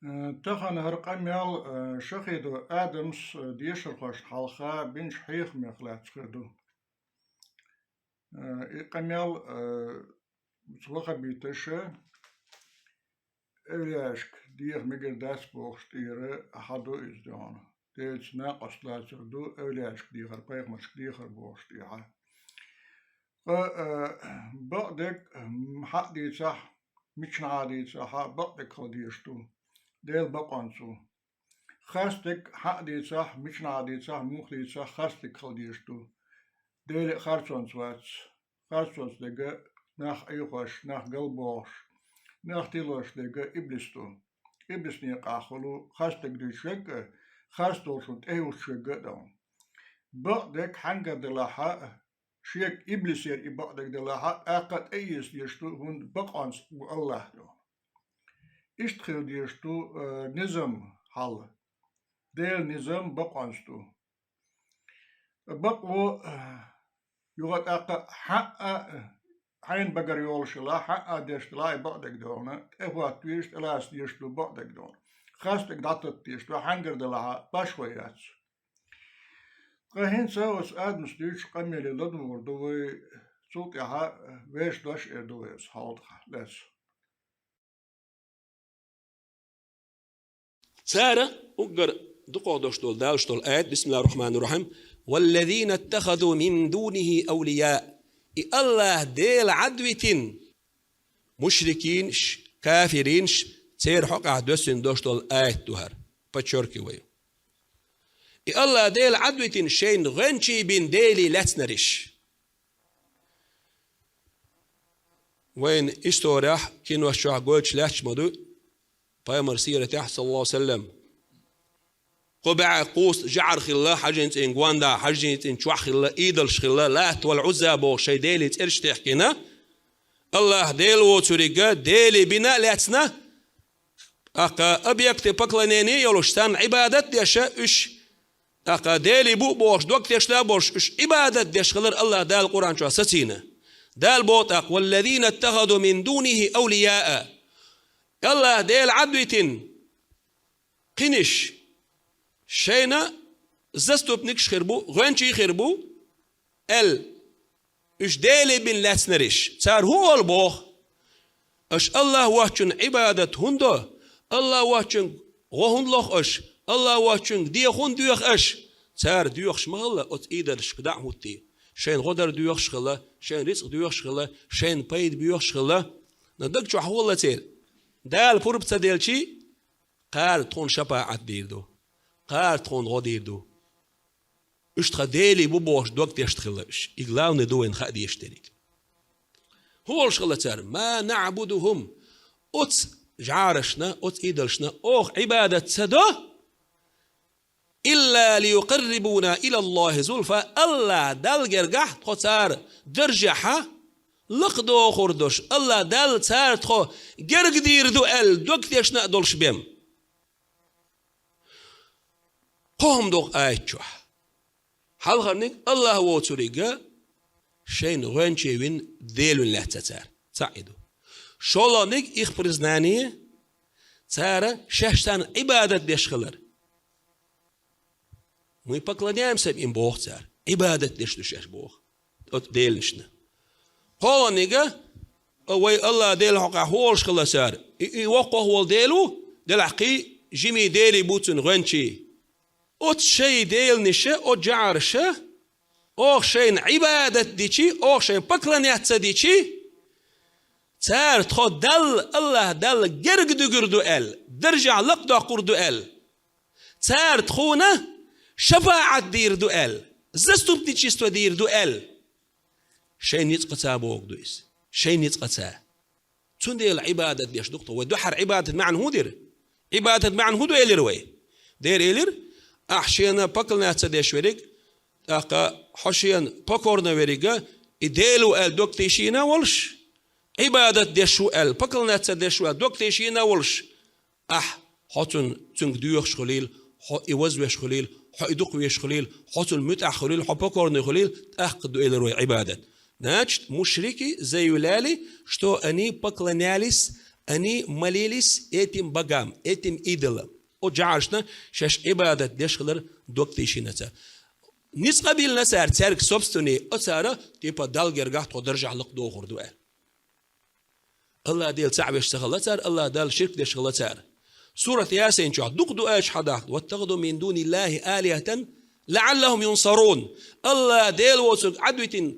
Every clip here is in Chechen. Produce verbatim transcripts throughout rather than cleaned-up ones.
Э, тахана хӀара къамел, э, шахиду Адамс, э, дешархошна хьалха бинчу хьехамех лаьцна хир ду. Э, и къамел, э, ваххабиташа эвлияашка деха мегар дац бохуш тӀера хьаду иза дуьхьал. Делаца накъост лацар ду эвлияашка дехар, пайхамаршка дехар бохуш тӀехьа. Ткъа, э, бакъдерг, м, хьаъ дийцахь, мичахьа дийцахь, бакъдерг хила дезаш ду. Дела бакъонца ву. Хастаг хьаъ дийцахь, мичахьа дийцахь, муха дийцахь, хастаг хила дезаш ду. Дела харцонца вац. Харцонца дерг нах Ӏехош, нах галбохуш, нах тилош дерг иблис ду. Иблис некъахь хуьлу хастаг дуьйцуш верг а, харц долчунна тӀехӀуттуш верг а ду. Бакъдерг хьаьнгара делахь а, шега иблисера и бакъдерг делахь а, тӀаккха а тӀеэца дезаш ду, хӀунда бакъонца ву АллахӀ ду. Иштта хила дезаш ду, э, низам хьал. Делан низам бакъонца ду. Бакъо, э, юха тӀаккха хьаъ а, хьайна багара йолуш хилахь, хьаъ а деш делахь и бакъдерг дохна, тӀехӀотта везаш, тӀелаца дезаш ду бакъдерг дохна. Хастаг дӀататта дезаш ду, хьаьнгара делахь а, башхо яц. Ткъа хӀинца оцу Адамс дуьйцучу къамеле ладугӀур ду вай, цул тӀаьхьа вешан дош эр ду вай оцу хьалха лаьцна. Цара уггар дукхах дош долу, далуш долу аят, бисмиллахир рахманир рахим: «Валлазина иттахазу мин дунихи авлия». И АллахӀ Дела Ӏадвитина мушрикинаш, кафиринаш, церан хьокъехь доьссина дош долу аят ду хӀара. Подчеркиваю. И АллахӀ Дела Ӏадвитина шайна гӀоьнчий бина делий лаьцнарш. Вайн историяхь, кинош чохь гойтуш лаьтташ ма ду, пайхамар сиратехь, саллаллаху алейхи ва саллям. Кхо бӀе кхузткъа жӀар хилла, хьажин цӀийн гонда, хьажин цӀийн чохь хилла, идолаш хилла, Лат вал Ӏузза боху шайн делий цӀераш техкина, АллахӀ Дела воцуриг делий бина а лаьцна, тӀаккха объекты поклонения йолуш, царна Ӏибадат а деш уьш, тӀаккха делий бу а бохуш, дог тешна а болуш, уьш Ӏибадат деш хилар АллахӀ Дала Къуръан чохь сацийна. Дала боху тӀаккха: «Валлазина иттахазу мин дунихи авлияа». АллахӀ Дела Ӏадвитина кхиниш шайна заступникаш хир бу, гӀоьнчий хир бу, аьлла, уьш делий бина лаьцнарш. Цара хӀун олу боху? Аша АллахӀ воцчунна Ӏибадат хӀунда до? АллахӀ воцчуьнга гӀо хӀунда лоху аша? АллахӀ воцчуьнга де хӀунда доьху аша? Цара доьхуш ма хилла оцу идолашка дӀа а хӀуттий. Шайна гӀо дар доьхуш хилла, шайна рицкъ доьхуш хилла, шайна пайда боьхуш хилла. Но даг чохь хӀун хилла церан? Дала пурба ца делчий, кхара тхуна шапаӀат дийр ду, кхара тхуна гӀо дийр ду. Уьш тхан делий бу бохуш дог тешна хилла уьш. И главный ду вайна хаа дезаш дерг. ХӀун олуш хилла цара? «Ма наъбудухум». Оцу жӀарашна, оцу идолашна оха Ӏибадат ца до, «илла лиюкъаррибуна илаллахи зулфа». АллахӀ Далла гергахь тхо цара даржехьа лакхадохур долуш, АллахӀ Далла цара тхо герга дийр ду аьлла, дог тешна а долуш бен. Кхо хӀума догӀу аят чохь. Хьалхарниг АллахӀ воцуриг шайна гӀоьнчий вина делун лаьцна цара. Цхьаъ и ду. ШолгӀаниг их признание, цара шаьш царна Ӏибадат деш хилар. Мы поклоняемся им боху цара. Ӏибадат деш ду шаьш боху оцу деланашна. КхоалгӀаниг, вай АллахӀ Делан хьокъехь хӀун олуш хилла цара? И, и воккхах волу Дела ву, делахь кхин жимий делий бу цунна гӀоьнчий. Оцу шайн деланаша, оцу жӀараша, оха шайна Ӏибадат дичи, оха шайна поклоняться дичи, цара тхо Далла, АллахӀ Далла герга дуьгур ду аьлла, даржехь лакхадоккхур ду аьлла. Цара тхуна шапаӀат дийр ду аьлла, заступничество дийр ду аьлла. Шайн ницкъаца боху ду иза. Шайн ницкъаца. Цундела Ӏибадат деш ду-кх тхо. Вай дуьххьара Ӏибадат маьӀна хӀун дира? Ӏибадат маьӀна хӀун ду элира вай? Дера элира, ахь шена поклоняться деш верриг, тӀаккха хьо шена покорно веррига, и Дела ву аьлла дог тийшийна а волуш, Ӏибадат деш ву аьлла, поклоняться деш ву аьлла дог тийшийна а волуш, ахь хьо цунна, цуьнга доьхуш хуьлийла, хьо и вазвеш хуьлийла, хьо и дукха везаш хуьлийла, хьо цунна муьтӀахь хуьлийла, хьо покорный хуьлийла, тӀаккха ду элира вай Ӏибадат. Значит, мушрики заявляли, что они поклонялись Они молились этим богам, этим идолам. Оцу жӀарашна шаьш Ӏибадат деш хилар дог тийшина цара. Ницкъ а биллина цара, цаьрга собственный, оцара, типа, Далла гергахь тхо даржехь лакхадохур ду аьлла. АллахӀ Дела цхьаъ веш ца хилла цара, АллахӀ Далла ширк деш хилла цара. Сурат Ясин чохь дукха ду аьлча хьадахка: «واتخذوا من دون الله آلهة لعلهم ينصرون». АллахӀ Дела воцург Ӏадвитина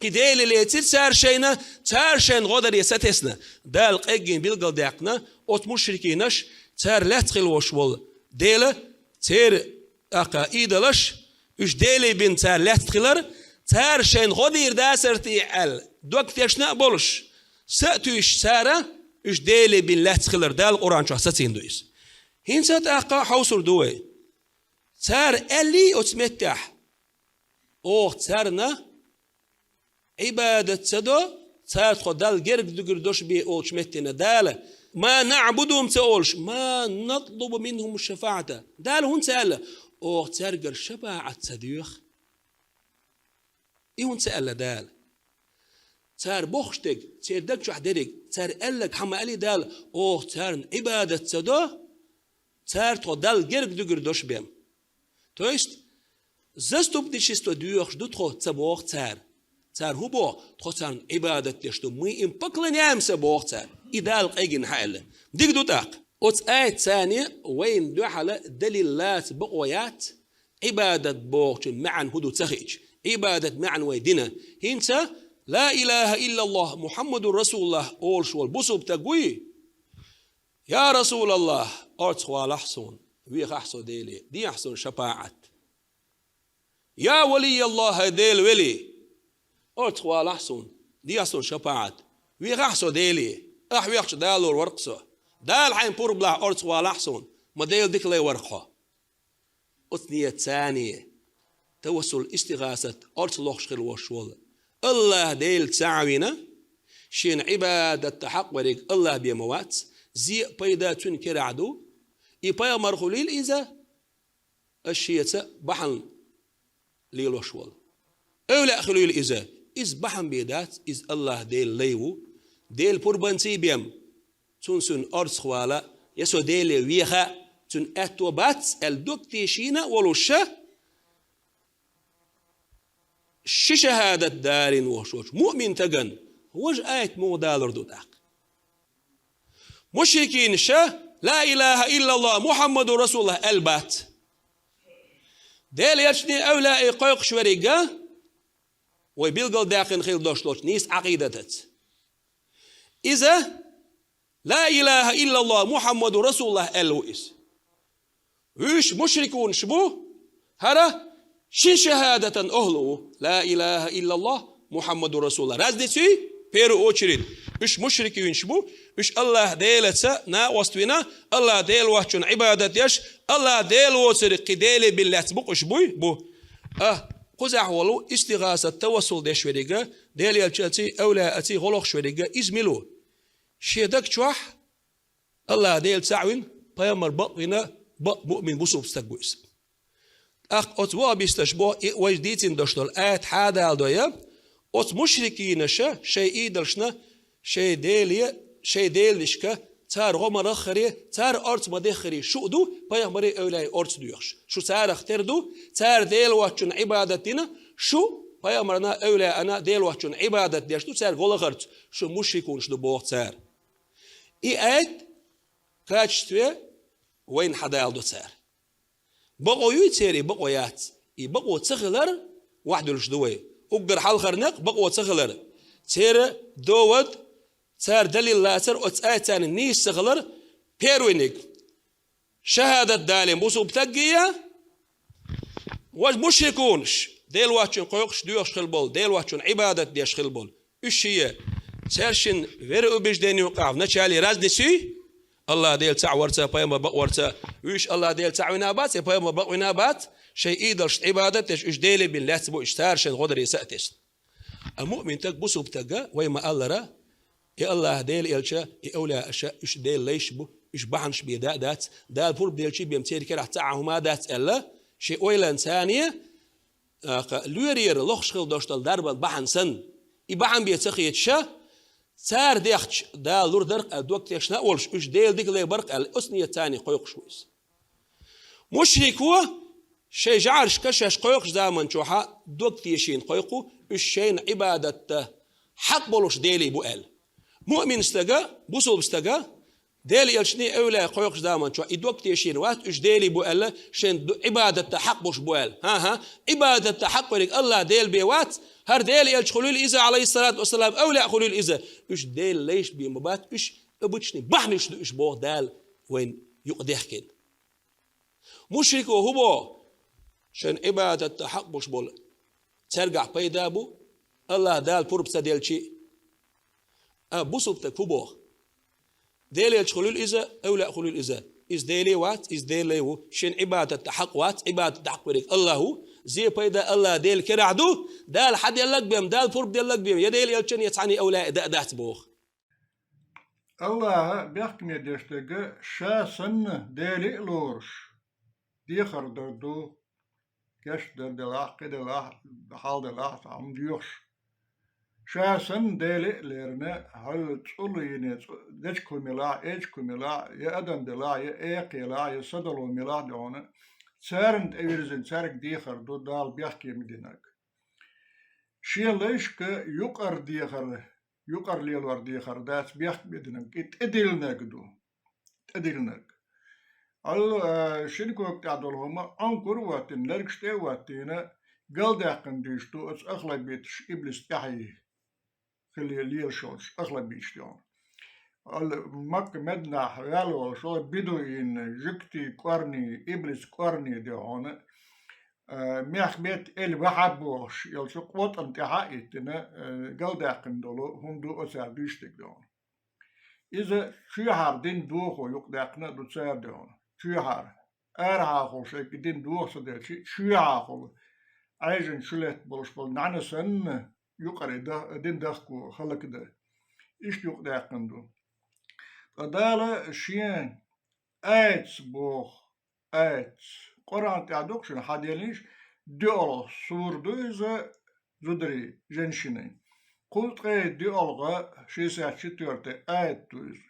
кхин дела лецира цара шайна, цара шайна гӀо даре сатесна. Дала къеггина билгалдаьккхина, оцу мушрикинаш, цара лаьцна хилла волуш волу дела, церан тӀаккха идолаш, уьш делий бина цара лаьцна хилар, цара шайна гӀо дийр дацара те аьлла, дог тешна а болуш, са а туьйсуш цара, уьш делий бина лаьцна хилар, Дала Къуръан чохь сацийна ду иза. ХӀинца а тӀаккха хьовсур ду вай. Цара аьллий оцу меттехь: «Оха царна Ӏибадат ца до, цара тхо Далла герга дуьгур долуш бен», олучу меттина Дала: «ما نعبدهم», ца олуш, «ما نطلب منهم الشفاعة». Дала хӀунда ца аьлла: «Оха цаьргара шапаӀат ца доьху». И хӀунда ца аьлла Дала? Цара бохуш дерг, церан даг чохь дерриг, цара аьлларг хьан ма аьллий Дала: «Оха царна Ӏибадат ца до, цара тхо Далла герга дуьгур долуш бен». То есть, заступничество доьхуш ду тхо, ца боху цара. Цара хӀун боху? Тхо царна Ӏибадат деш ду, мы им поклоняемся, боху цара. И Дала къегина хьан аьлла. Дика ду тӀаккха. Оцу аят царна вайна дуьхьала далил лаца бакъо яц, Ӏибадат бохучун маьӀна хӀун ду ца хиъча. Ӏибадат маьӀна вай дина. ХӀинца: «لا إله إلا الله محمد رسول الله», олуш волу бусулба стаг вуй? «يا رسول الله», орцах валахь суна, вехахь со Деле, дехьа суна шапаӀат. «يا ولي الله», хӀай Делан вели, орцах валахь суна, дехьа суна шапаӀат, вехахь со Деле, ахь вехча Дала лор вара-кх со. Дала хьайна пурба лахь, орцах валахь суна, ма Дела дика лай вара-кх хьо. Оцу нийятца царна тавассул, истигӀасат, орца лохуш хилла волуш волу АллахӀ Дела цхьаъ вина, шена Ӏибадат дан хьакъ верг АллахӀ бен ма вац, зе а, пайда а цуьнан керахь ду. И пайхамар хуьлийла иза, аш шеца бахьана лелош волу. Эвлаъ хуьлийла иза, иза бахьана бен дац, иза АллахӀ Делан лай ву, Делан пурбанций бен. Цунна суна орцах вала, я со Деле веха, цуьнан аьтто бац аьлла дог тийшина а волуш, ши шахӀадат далийна волуш волчу муъмин стагана важа аят муха далур ду тӀаккха? Мушрикинаша: «لا إله إلا الله محمد رسول الله», аьлла бац. Делан элчане, эвлаяъе кхойкхуш верг а, вай билгалдаьккхина хилла долуш долчу нийса Ӏакъидатаца. Иза «لا إله إلا الله محمد رسول الله» аьлла ву иза. Вуьш мушрикунаш бу, хӀара ши шахӀадатан охӀла ву: «لا إله إلا الله محمد رسول الله». Разниций, первую очередь, уьш мушрикунаш бу, уьш АллахӀ Делаца накъост вина, АллахӀ Дела воцчунна Ӏибадат деш, АллахӀ Дела воцург кхин деле бина лаьцна бу-кх уьш, буй? Бу. А, кхузахь волу истигӀасат, тавассул деш верг а, Делан элчанций, эвлаяъций гӀо лохуш верг а, иза мила ву? Шен даг чохь АллахӀ Дела цхьаъ вина, пайхамар бакъвина, бакъ муъмин бусулба стаг ву иза. ТӀаккха оцу вахӀабисташа боху, и вайша дийцина долуш долу аят хьадалдой, оцу мушрикинаша шайн идолашна, шайн деле, шайн деланашка, цара гӀо ма-раххаре, цара орца ма-деххаре шу а ду, пайхамарий, эвлаяий орца доьхуш. Шу царах тера ду, цара Дела воцчунна Ӏибадат дина, шу пайхамарна, эвлаяъна, Дела воцчунна Ӏибадат деш ду, цаьрга гӀо лахарца, шу мушрикунаш ду, боху цара. И аят качестве вайна хьадалдо цара. Бакъо юй церан, и бакъо яц. И бакъо ца хилар вахьдуьллуш ду вай. Уггар хьалхара некъ бакъо ца хилар. Церан довод, цара далил лацар оцу аят царна нийса ца хилар, первый некъ. ШахӀадат далийна бусулба стаг а, важа мушрикунаш, Дела воцчунна кхойкхуш доьхуш хилла болу, Дела воцчунна Ӏибадат деш хилла болу. Уьш шиъ, цаьршинна вероубеждению юкъахь вначале разниций, АллахӀ Дела цхьаъ варца, пайхамар бакъ варца, уьш АллахӀ Дела цхьаъ вина бац, я пайхамар бакъ вина бац, шайн идолашна Ӏибадат деш, уьш деле бина лаьцна бу, уьш цара шайна гӀо даре са а тесна. А муъмин стаг, бусулба стаг а, вай ма-аллара, и АллахӀ Дела элча, и эвлаяаша, уьш Делан лайш бу, уьш бахьанаш бен да а дац, Дала пурба делчий бен церан керахь цхьа а хӀума а дац аьлла, шен ойланца царна, а, кха, лоьрера лохуш хилла долуш долу дарбан бахьана санна, и бахьана бен ца хеташа, Цара дехча, Дала лур дара-кх аьлла, дог тешна а волуш, уьш Делан дика лай бара-кх аьлла, оцу нийятца царний кхойкхуш ву иза. Мушрико шайн жӀарашка шаьш кхойкхучу заманчохьа дог тешийна кхойкху, уьш шайна Ӏибадатта хьакъ болуш Делий бу аьлла. Муъмин стага, бусулба стага, Делан элчанний, эвлаяий кхойкхучу заманчохь и дог тешийна вац, уьш Делий бу аьлла, шайн ду-, Ӏибадатта хьакъ болуш бу аьлла. ХӀан-хӀа, Ӏибадатта хьакъ верг АллахӀ Дела бен вац, хӀара Делан элча хуьлийла иза, Ӏалайхиссалату вассалам, эвлаяъ хуьлийла иза. Уьш Делан лайш бен ма бац, уьш обычный бахьанаш ду уьш, боху Дала вайна юкъа дехкина. Мушрико хӀун боху? Шайн Ӏибадатта хьакъ болуш болу цаьргахь пайда бу, АллахӀ Дала пурба ца делчи а. А бусулба стаг хӀун боху? Делан элча хуьлийла иза, эвлаяъ хуьлийла иза. Иза Делий вац, иза Делан лай ву. Шен Ӏибадатта хьакъ вац, Ӏибадатта хьакъ верг АллахӀ ву. Зе пайда АллахӀ Делан керахь ду, Дала хьан деллаг бен, Дала пурба деллаг бен, я Делан элчан, я цхьанний эвлаяъ а дац боху. АллахӀа бехкаме деш дерг ша санна Деле а лоруш, дехар дар ду, гечдар делахь, кхин делахь, хьал делахь, цхьа хӀума доьхуш. Ша санна Деле а лерина, хьал цӀула йине, цӀу-, дечиг хӀума елахь, эчиг хӀума елахь, я адам делахь, я экха елахь, я садало хӀума елахь дохуна, царна тӀевирзина, цаьрга дехар ду Дала бехкаме динарг. Шен лайшка юкъара дехар, юкъара лелор дехар дац бехкаме динарг, и тӀедиллинарг ду. ТӀедиллинарг. Алла, а, шина кога тӀехь долу хӀума Ӏункур а хӀоттийна, лергаш тӀе а хӀоттийна, галдаьккхина дуьйш ду оцу ахлабиташ иблис тӀаьхье хила лелаш йолчу ахлабиташ тӀехь. Алла, Макка-Мединахь ваьлла волуш, бедуин, жуьгтий кӀорни, иблис кӀорни де хьуна, а, мех-метта эль вахьаб бохуш йолчу къотӀана тӀаьхьа а йиттина, а, галдаьккхина долу хӀума ду оцара дуьйцург де хьуна. Иза чоьхьара дин дохо юкъадаьккхина а ду цара де хьуна. Чоьхьара. Арахьахула шайга дин доха ца делчи, чоьхьахула. Ӏаьржина чулетта болуш болу нӀаьна санна, юкъара и да-, дин дахко хӀаллакдан. Иштта юкъадаьккхина ду. Ткъа Дала шен аятца боху, аятца. Къуръан тӀехь ду-кх шуна хьан деллийша, доьалгӀа сура ду иза, зударий, женщины. Кхузткъе доьалгӀа, шестьдесят четвёртый аят ду иза.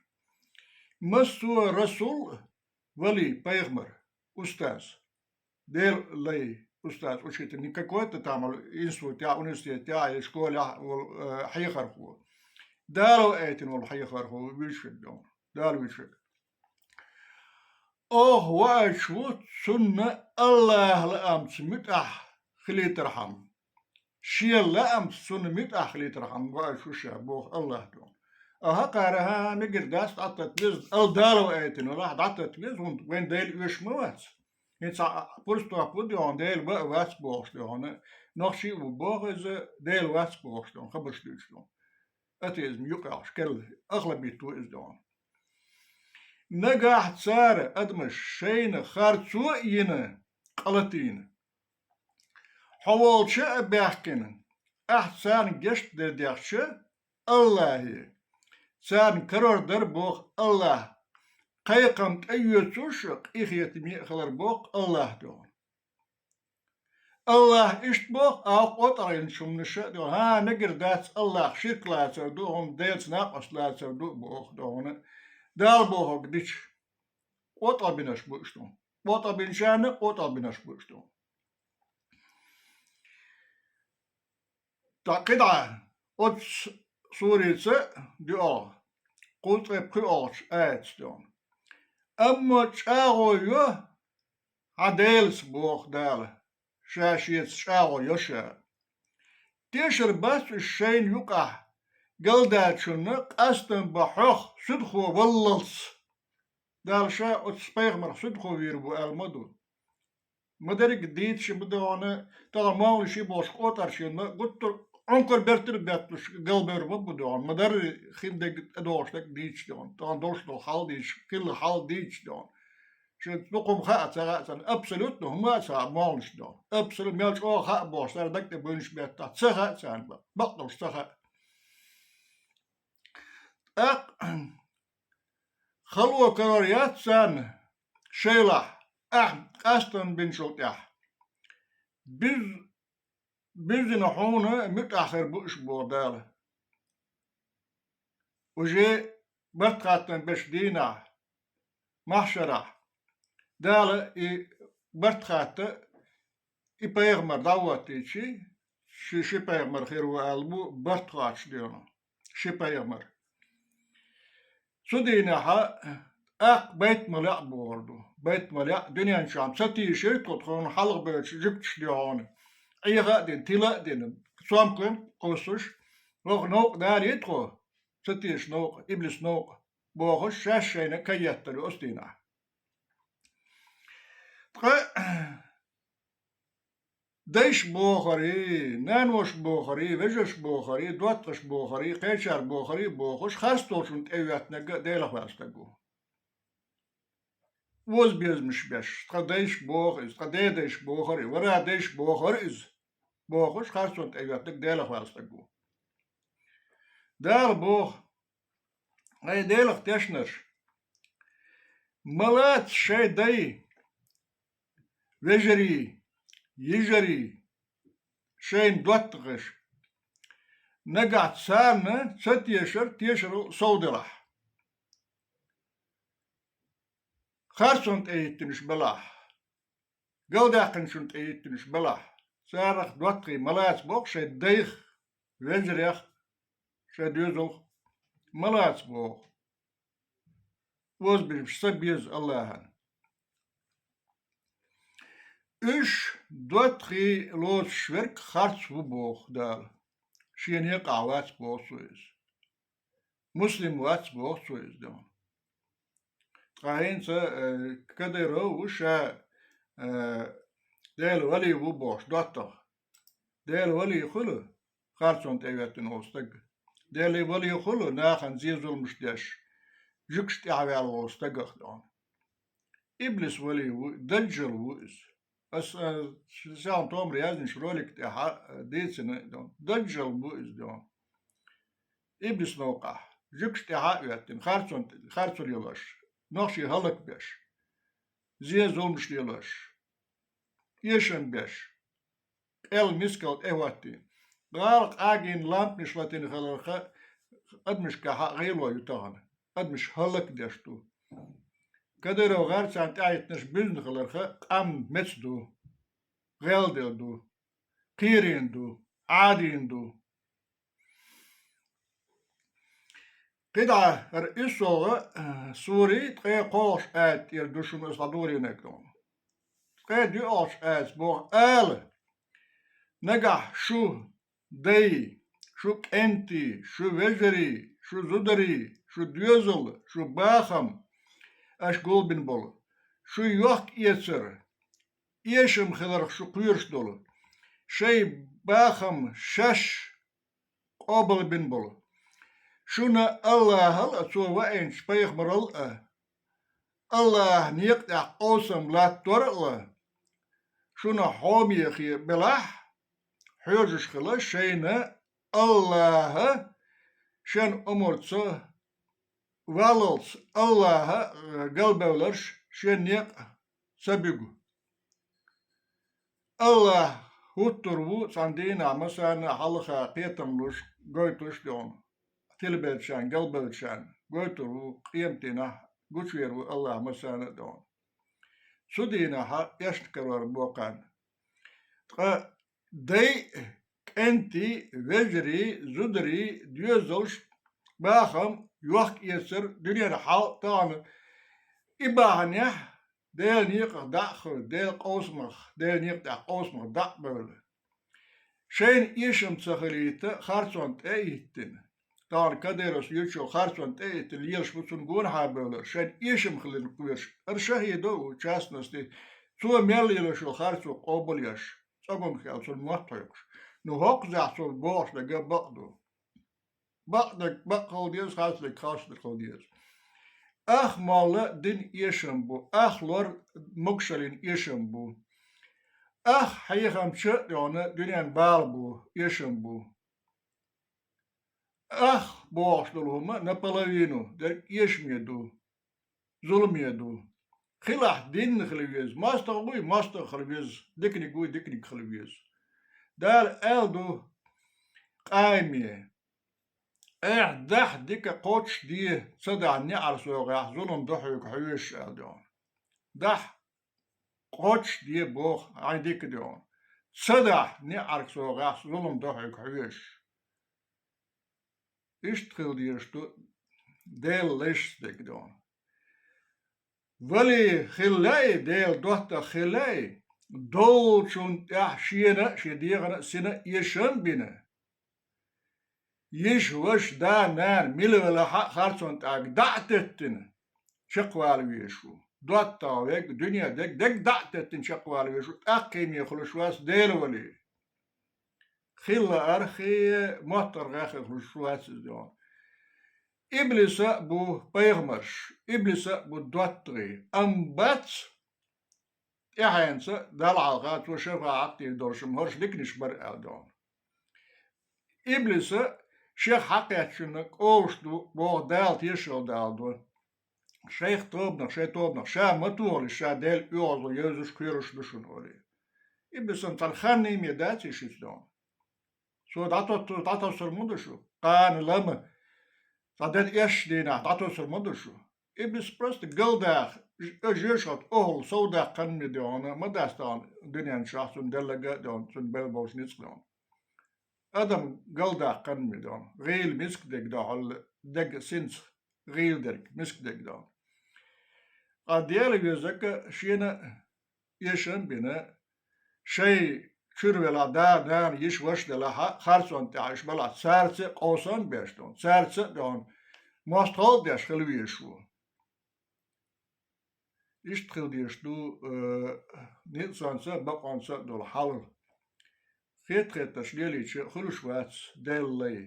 Массо а расул, вали, пайхамар, устаз. Делан лай, устаз, учитель, не какой-то там институтехь, университетехь, я школехь волу, э, хьехархо. Дала аийтина волу хьехархо вуьйцург ду. Дала вуьйцург. Оха ваийтуш ву цунна АллахӀ лаамца муьтӀахь хилийтархьама. Шен лаамца цунна муьтӀахь хилийтархьама ваийтуш ву ша, боху АллахӀ ду. Аха, кхара, хӀан, мегар дац, дӀататта веза, ал Дала аийтина, валахь, дӀататта веза, хӀунда вайн Дела оьшуш ма вац. ХӀинца пурстопа ву де хьуна, Дела ва а вац бохуш де хьуна, нохчий а ву боху иза, Дела вац бохуш де хьуна, хабарш дуьйцуш де хьуна. Атеизм юкъахь керла, ахлабитто иза де хьуна. Нагахь цара, адамаш, шайна харцо а йина, къа латийна, хьо волча а баьхкина, ахь царна гечдар дехча, АллахӀе, царна карор дар боху АллахӀ, кхайкхам тӀеоьцуш а, къинхетаме а хилар боху АллахӀ де хьуна. АллахӀ иштта боху, оха къотӀалгӀинчу хӀуманаша а дуьхьал. ХӀан, мегар дац, АллахӀ ширк лацар ду хьуна, Делаца накъост лацар ду боху ду хьуна. Дала бохург дича, къотӀалбинарш бу уьш ду хьуна. КъотӀалбинчарна а къотӀалбинарш бу уьш ду хьуна. ТӀаккха кхидӀа оцу сурица доьалгӀа, кхузткъе пхоьалгӀачу аятца де хьуна. Амма чӀагӀо йо хьан Делаца, боху Дала, ша шеца чӀагӀо йо ша. Тешар бац уьш шайна юкъахь галдачунна къастам бан хьох суьдхо валлалц. Дала ша оцу пайхамарх суьдхо вийр ву аьлла ма ду. Ма дерриг дийца ши ма де хьуна, тахана молланаш ши бохуш къотӀарш йина, гуттар а Ӏункар бертира бетталуш галбевр ма бу де хьуна, ма дарра хин дерг а, тӀедогӀуш дерг а дийца де хьуна, тахана долуш долу хьал дийца, хилла хьал дийца де хьуна. Шен дукха хӀума хаа ца хаьа царна, абсолютно хӀума а ца хаьа молланаш де хьуна. Абсолютно мел чӀогӀа хаьа бохуш, цара даг тӀе буьйнаш беттахь, ца хаьа царна бакъ-, бакъдолуш ца хаьа. ТӀаккха хало карор яц царна, шайлахь, ахь къастам бинчул тӀаьхьа. Биз-, бизина хьуна муьтӀахь хир бу уьш, боху Дала. Уже барт хаттам беш дийнахь, махьшарахь, Дала и барт хатта, и пайхамар дӀавоттийчи, ши, ши пайхамар хир ву аьлла бу барт хоттуш денош, ши пайхамар. Цу дийнахьа акх байтмал яӀ бохур ду. Байтмал яӀ дуьнен чохь ца тийшира тхо, тхуна хьалха бевлча жуьгташ де хьуна. Ӏеха а дина, тила а дина, цомган кхуссуш, хӀокху новкъа далий тхо, ца тийша новкъа, иблис новкъа, бохуш, шаьш шайна кай еттар ю оцу дийнахь. Ткъа дайш бохурий, нанош бохурий, вежарш бохурий, доттагӀаш бохурий, кхечара бохурий бохуш, харцдолчунна тӀе а йоьттинарг а Делах ваьлла стаг ву. Озабезамаш беш, тхан дайш боху иза, тхан дедайш бохура, вара дайш бохура иза, бохуш, харцонна тӀе а йоьттинарг Делах ваьлла стаг ву. Дала боху: «Ай, Делах тешнарш, ма лаца шайн дай, вежарий, йижарий, шайна доттагӀаш, нагахь царна ца тешар тешарал сов делахь. Харцонна тӀе хӀиттинаш белахь, галдаьккхинчунна тӀе хӀиттинаш белахь, царах доттагӀий ма лаца боху шайн дайх, вежарех, шайн доьзалх ма лаца боху. Озабезаш ца беза Аллахьан. Уьш доттагӀий лоцуш верг харц ву», боху Дала. Шен некъахь вац боху цо иза. Муслим вац боху цо иза дуьхьа. Ткъа хӀинца, э, Кадыров ву ша, э, Делан вали ву бохуш доттагӀа. Делан вали хуьлу харцонна тӀе а йоьттина волу стаг. Делан вали хуьлу нахана зе-зуламаш деш, жуьгташ тӀаьхьаваьлла волу стагах дуьхьа. Иблис вали ву, даджал ву иза. Ас, а, сан томара яздинчу ролик тӀехь, а, дийцина, даджал ву иза дуьхьа. Иблис новкъахь, жуьгташ тӀаьхьа а оьттина, харцон-, харцо лелош, нохчий хӀаллакбеш, зе-зуламаш лелош, эшам беш, къел мискал тӀе а хӀоттийна, гӀала къагийна лампанаш латийна хиларх, адамашкахь гӀело ю тахана, адамаш хӀаллакдеш ду. Кадыров гӀар царна тӀаьхьахӀиттинарш буьзна хиларх, къам меца ду, гӀелделла ду, кхерийна ду, Ӏадийна ду. КхидӀа хӀара уьссалгӀа, а, сурий ткъе кхоалгӀачу аят тӀера ду шуна аса дӀадолийнарг. Ткъе доьалгӀачу аятца боху: «Ала, нагахь шу дай, шу кӀентий, шу вежарий, шу зударий, шу доьзал, шу бахам, аша гулбина болу, шу йохк-эцар, эшам хиларх шу кхоьруш долу, шайн бахам шаьш къобалбина болу. Шуна Аллахьал а, цо ваийначу пайхамарал а, Аллахьан некъа тӀехь къовсам латтор а ла, шуна хьоме хе белахь, хьоьжуш хила шайна Аллахьа шен омарца валлалц, Аллахьа, э, галбевларш шен некъа ца буьгу. Аллахь хӀуттур ву цхьана дийнахь массарна а хьалха кхетам луш, гойтуш дуьхьал, тилабеллачарна, галбеллачарна гойтур ву, къематдийнахь гучувер ву Аллахь массарна а дуьхьал. Цу дийнахьа эшна карор бу кхарна. Ткъа дай а, кӀентий, вежарий, зударий, доьзалш, бахам, йохк-эцар, дуьненан хьал тахана и бахьанехь Делан некъах дӀа а хила, Делан къовсамах, Делан некъа тӀехь къовсамах дӀа а бевлла, шайна эшам ца хилийта, харцонна тӀе а хӀиттина, тахана Кадыровс юьйцучу харцонна тӀе а хӀиттина лелаш бу цунна гонахьа бевлла, шайна эшам хиларна кхоьруш, хӀара шахӀидо а ву, частности, цо мел лелаш йолу харцо къобалъеш, цӀоган хел цунна мотт хьоькхуш. Ну, хӀокхузахь цо бохуш дерг бакъ ду. Бакъдерг бакъ хила деза, харцдерг харцдерг хила деза. Ах молла дин эшам бу, ах лор могушаллин эшам бу. Ах хьехамча а дуьхьал дуьненан бала бу, эшам бу. Ах бохуш долу хӀума наполовину дерг эшаме ду, зуламе ду. Хилахь динна хила веза, мостагӀа вуй, мостагӀа хила веза, диканиг вуй, диканиг хила веза. Дала аьлла ду Къайме: Айхьа дахь дика кхочушде ца дахь неӀарсогӀехь зулам до хьоьга хьоьжуш аьлла, дуьхьал. Дахь кхочушде боху хьайн дика, дуьхьал. Ца дахь неӀарсогӀехь зулам до хьоьга хьоьжуш. Иштта хила дезаш ду Делан лайшца дерг, дуьхьал. Вали хила лаьий, Делан доттагӀа хила лаьий, долчунна тӀехь шена а, шен дегӀана а сина а эшам а бина, йиша, ваша, да, нана мила велахь а харцонна тӀехь дӀа а теттина, чекхвала везаш ву. ДоттагӀа верг, дуьне дерг, дерг дӀа а теттина чекхвала везаш ву, тӀаккха кхин а хуьлуш вац Делан вали. Хила лаар, хи, моттаргӀа хир хуьлуш вац иза, дуьхьал. Иблиса а бу пайхамарш, иблиса а бу доттагӀий, амма бац тӀаьхьенца Далла хьалха цо шафаӀат дийр долуш хӀорш диканаш бара аьлла, дуьхьал. Иблиса шех хьакхеттачунна кӀовш ду боху Дала, тешалла Дала ду. Шайх тобанах, шайн тобанах ша ма тохалаш, ша Делан оьгӀазло евзаш, кхоьруш ду шуна, олий. Иблисан цхьана ханна ме дац и шуьца, дуьхьал. Цо дӀатотту-, дӀатоссур ма ду шу. Кхана лама, цхьа дерриг эшначу дийнахь дӀатоссур ма ду шу. Иблис просто галдаха, ж-, жоьжахатин охӀла совдаккха хан ма ду, дуьхьал, ма дац тахана дуьнен чохь цунна делларг а, дуьхьал, цунна белла болчу ницкъ, дуьхьал. Адам галдаккха хан ма ду, дуьхьал. ГӀийла миска дерг, дуьхьал, дерг синца, гӀийла дерг, миска дерг, дуьхьал. Ткъа Дела везарг шена а эшам а бина, шайн чуьра велахь, да, нана, йиша, ваша делахь а, харцонна тӀехь уьш балахь, цаьрца а къовсам а беш, дуьхьал, цаьрца а, дуьхьал, мостагӀалла а деш хила везаш ву. Иштта хила дезаш ду, э, ницкъанца а, бакъонца а долу хьал. Хетта-хеттарш лелийча, хуьлуш вац Делан лай.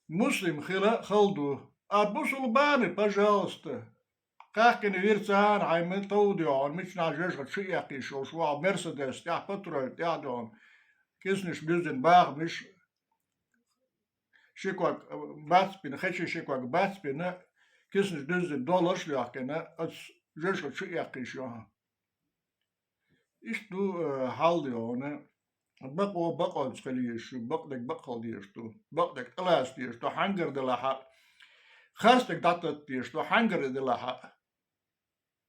Муслим хила а хала ду. А бусулба бани, пожалуйста. Кхаьхкина вирцана хьайн ма товду, хьуна мичнахь жоьжахати чу эккхийша йолуш ву хьо, Мерседес тӀехь, патруль тӀехь, дуьхьал, киснаш дуьззина бахамаш, ши ког бац бина, хечи ши ког бац бина, киснаш дуьззина долларш а лоьхкина, оцу жоьжахати чу эккхийша йо хьо. Иштта ду, э, хьал, дуьхьал. Бакъо бакъонца хила езаш ю, бакъдерг бакъ хила дезаш ду, бакъдерг тӀелаца дезаш ду, хьаьнгара делахь а, харцдерг дӀататта дезаш ду, хьаьнгара делахь а.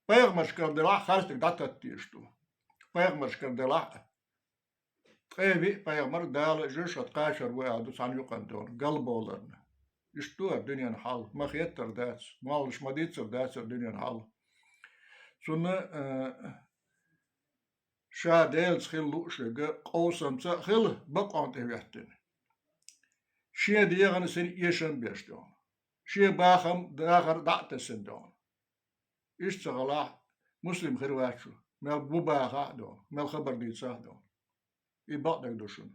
Пайхамаршкара делахь а, харцдерг дӀататта дезаш ду. Пайхамаршкара делахь а. Ткъе виъ пайхамар Дала жоьжахати кхачор ву аьлла ду цхьана юкъана, дуьхьал, галбовларна. Иштта ду хӀара дуьненан хьал, ма хеттар дац, моллаша ма дийццар дац хӀара дуьненан хьал. Цунна, э, ша Делаца хила лууш верг къовсамца а хила, бакъонна тӀе хӀоьттина. Шен дегӀана, сина эшам а беш, дуьхьал. Шен бахам, дахар дӀа а тесина, дуьхьал. Иштта ца хилахь, муслим хир вац шу, мел бу бахахь а, дуьхьал, мел хабар дийцахь а, дуьхьал. И бакъдерг ду шуна.